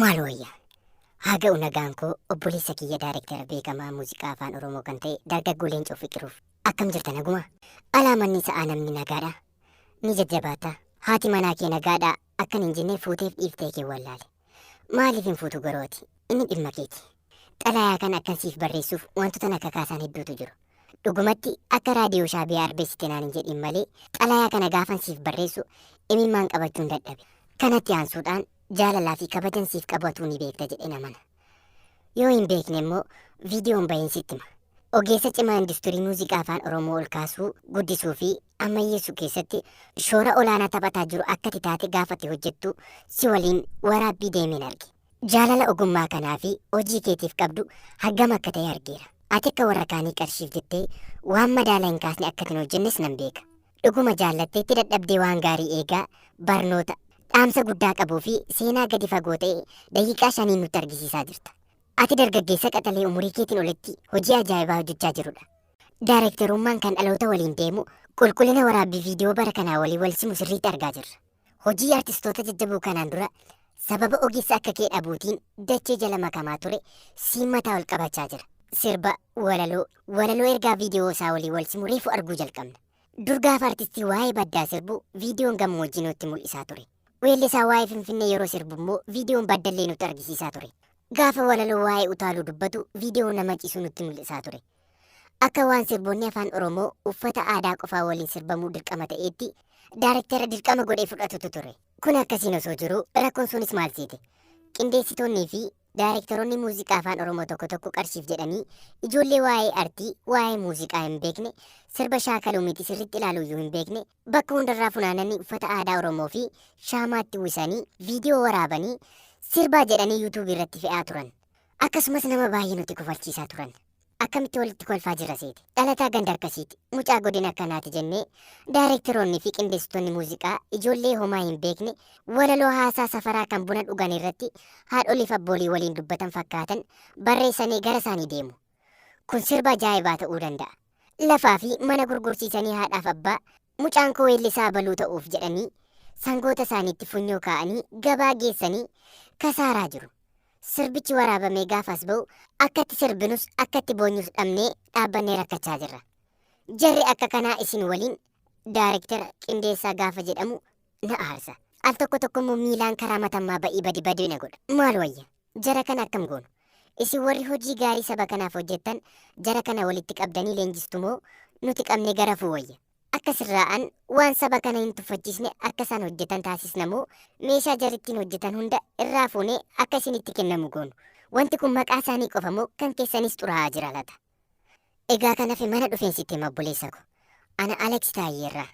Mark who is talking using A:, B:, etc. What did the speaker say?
A: Maal wayya? Haa ga'u nagaan koo obboleessa kiyya daarektara beekamaa muuziqaa afaan Oromoo kan ta'e dargaggoo Leencoo Fiqiruuf. Akkam jirta naguma? Alaa manni sa'aa namni nagaadha? Ni jajjabaata? Haati manaa kee nagaadhaa akkan hin jenne fuuteef dhiiftee kee wallaale. Maaliif hin fuutu garuu ati? Inni dhimma keeti. Xalayaa kana akkan siif barreessuuf wantoota na kakaasaan hedduutu jiru. Dhugumatti akka raadiyoo Shaabiyaa arbeessite naan hin jedhin malee xalayaa kana gaafan siif barreessu imimmaan qabachuun dadhabe. Kanatti aansuudhaan jaalalaa fi kabajan siif qabu atuu ni beekta jedheen amana. Yoo hin beekne immoo viidiyoon baheen sitti hima. Ogeessa cimaa industirii muuziqaa afaan Oromoo ol kaasuu, guddisuu fi ammayyeessuu keessatti shoora olaanaa taphataa jiru akka ati taate gaafa ati hojjettu si waliin waraabbii deemeen arge. Jaalala ogummaa kanaa fi hojii keetiif qabdu hagam akka ta'e argeera. Ati akka warra kaanii qarshiif jettee waan madaala hin kaasne akka hin hojjennes nan beeka. Dhuguma jaallattee itti dadhabdee waan gaarii eegaa, barnoota, dhaamsa guddaa qabuu fi seenaa gadi fagoo ta'e daqiiqaa shaniin nutti argisiisaa jirta. Ati dargaggeessa qaxalee umurii keetiin olitti hojii ajaa'ibaa hojjechaa jirudha. Daarekterummaan kan dhaloota waliin deemu qulqullina waraabbii viidiyoo bara kanaa waliin wal simu sirriitti argaa jirra. Hojii artistoota jajjaboo kanaan dura sababa ogeessa akka kee dhabuutiin dachee jala makamaa ture siin mataa ol qabachaa jira. Sirba, walaloo, walaloo ergaa viidiyoo isaa waliin wal simu reefu arguu jalqabna. Dur gaafa artistii waa'ee baddaa sirbu viidiyoon gammoojjii nutti mul'isaa ture. Weellisaa waa'ee Finfinnee yeroo sirbu immoo viidiyoon baddallee nutti argisiisaa ture. Gaafa walaloo waa'ee utaaluu dubbatu viidiyoo nama ciisu nutti mul'isaa ture. Akka waan sirboonni afaan Oromoo uffata aadaa qofaa waliin sirbamuu dirqama ta'eetti daarektara dirqama godhee fudhatutu ture. Kun akkasiin osoo jiruu rakkoon sunis maal seete? Qindeessitoonnii fi daarektaroonni muuziqaa afaan Oromoo tokko tokko qarshiif jedhanii ijoollee waa'ee artii, waa'ee muuziqaa hin beekne, sirba shaakaluu miti sirriitti ilaaluuyyuu hin beekne bakka hundarraa funaananii uffata aadaa Oromoo fi shaamaatti uwwisanii viidiyoo waraabanii sirbaa jedhanii yuutuubii irratti fe'aa turan. Akkasumas nama baay'ee nutti kofalchiisaa turan. Akkamitti walitti kolfaa jirra seete? Dhalataa ganda akkasiiti, mucaa godina akkanaati jennee daarektaroonni fi qindeessitoonni muuziqaa ijoollee homaa hin beekne walaloo haasaa safaraa kan buna dhugan irratti haadholiif abboolii waliin dubbatan fakkaatan barreessanii gara isaanii deemu. Kun sirba ajaa'ibaa ta'uu danda'a. Lafaa fi mana gurgursiisanii haadhaaf abbaa mucaan koo weellisaa abaluu ta'uuf jedhanii sangoota isaaniitti funyoo kaa'anii gabaa geessanii kasaaraa jiru. Sirbichi waraabamee gaafa as ba'u akkatti sirbinus akkatti boonyus dhabnee dhaabbannee rakkachaa jirra. Jarri akka kanaa isin waliin daarektara qindeessaa gaafa jedhamu na aarsa. Al tokko tokko immoo miilaan karaa matammaa ba'ii badi badi na godha. Maal wayya? Jara kana akkam goonu? Isin warri hojii gaarii saba kanaaf hojjettan jara kana walitti qabdanii leenjistu moo nuti qabnee garafuu wayya? Akka sirraa'an waan saba kana hin tuffachiisne akka isaan hojjetan taasisna moo meeshaa jarri ittiin hojjetan hunda irraa fuunee akka isinitti kennamu goonu? Wanti kun maqaa isaanii qofa moo kan keessanis xuraa'aa jira lata? Egaa kan hafe mana dhufeen sitti hima obboleessa ko. Ana Alex Taayyeerraa.